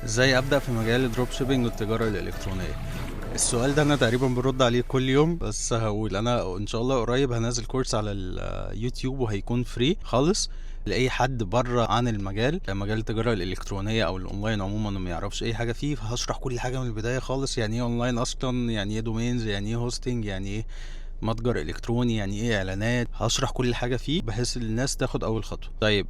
ازاي ابدا في مجال ال drop shipping والتجارة الالكترونيه؟ السؤال ده انا تقريبا برد عليه كل يوم، بس هقول انا ان شاء الله قريب هنزل كورس على اليوتيوب وهيكون free خالص لاي حد بره عن المجال، مجال التجارة الالكترونية او الاونلاين عموما وما يعرفش اي حاجة فيه. فهشرح كل حاجة من البداية خالص، يعني ايه اونلاين اصلا، يعني ايه domains، يعني ايه hosting، يعني ايه متجر الكتروني، يعني ايه اعلانات. هشرح كل حاجة فيه بحيث الناس تاخد اول خطوه. طيب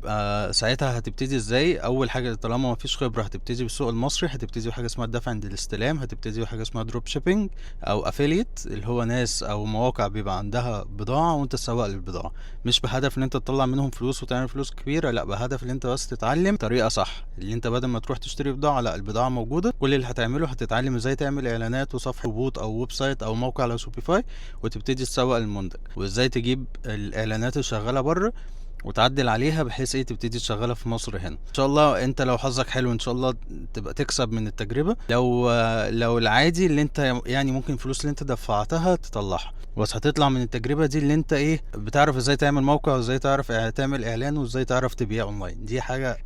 ساعتها هتبتدي ازاي؟ اول حاجة طالما ما فيش خبره هتبتدي بالسوق المصري، هتبتدي بحاجة اسمها الدفع عند الاستلام، هتبتدي بحاجة اسمها drop shipping او affiliate، اللي هو ناس او مواقع بيبقى عندها بضاعة وانت تسوق للبضاعه، مش بهدف ان انت تطلع منهم فلوس وتعمل فلوس كبيره، لا بهدف ان انت بس تتعلم طريقه صح، اللي انت بدل ما تروح تشتري بضاعة، لا البضاعة موجوده، كل اللي هتعمله هتتعلم ازاي تعمل اعلانات وصفحه bot او website او موقع على Shopify وتبتدي تسوق المنتج، وازاي تجيب الاعلانات اللي شغالة بره وتعدل عليها بحيث ايه تبتدي تشغلها في مصر هنا. ان شاء الله انت لو حظك حلو ان شاء الله تبقى تكسب من التجربة، لو العادي اللي انت يعني ممكن الفلوس اللي انت دفعتها تطلعها، بس هتطلع من التجربة دي اللي انت ايه بتعرف ازاي تعمل موقع وازاي تعرف تعمل اعلان وازاي تعرف تبيع اونلاين. دي حاجة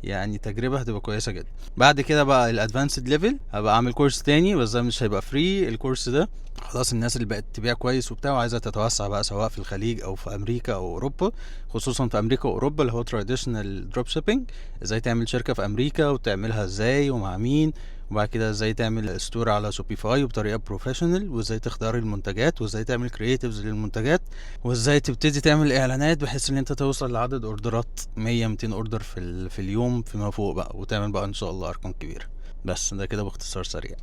يعني تجربه هتبقى كويسة جدا. بعد كده بقى ال advanced level هبقى اعمل كورس تاني، بس ده مش هيبقى free. الكورس ده خلاص الناس اللي بقت تبيع كويس وبتاع وعايزه تتوسع بقى سواء في الخليج او في امريكا او اوروبا، خصوصا في امريكا واوروبا اللي هو traditional drop shipping، ازاي تعمل شركة في امريكا وتعملها ازاي ومع مين، وبعد كده ازاي تعمل store على Shopify وبطريقة professional، وازاي تختار المنتجات، وازاي تعمل creatives للمنتجات، وازاي تبتدي تعمل اعلانات بحيث ان انت توصل لعدد orderات 100 200 order في اليوم فيما فوق بقى، وتعمل بقى ان شاء الله ارقام كبيرة. بس ده كده باختصار سريع.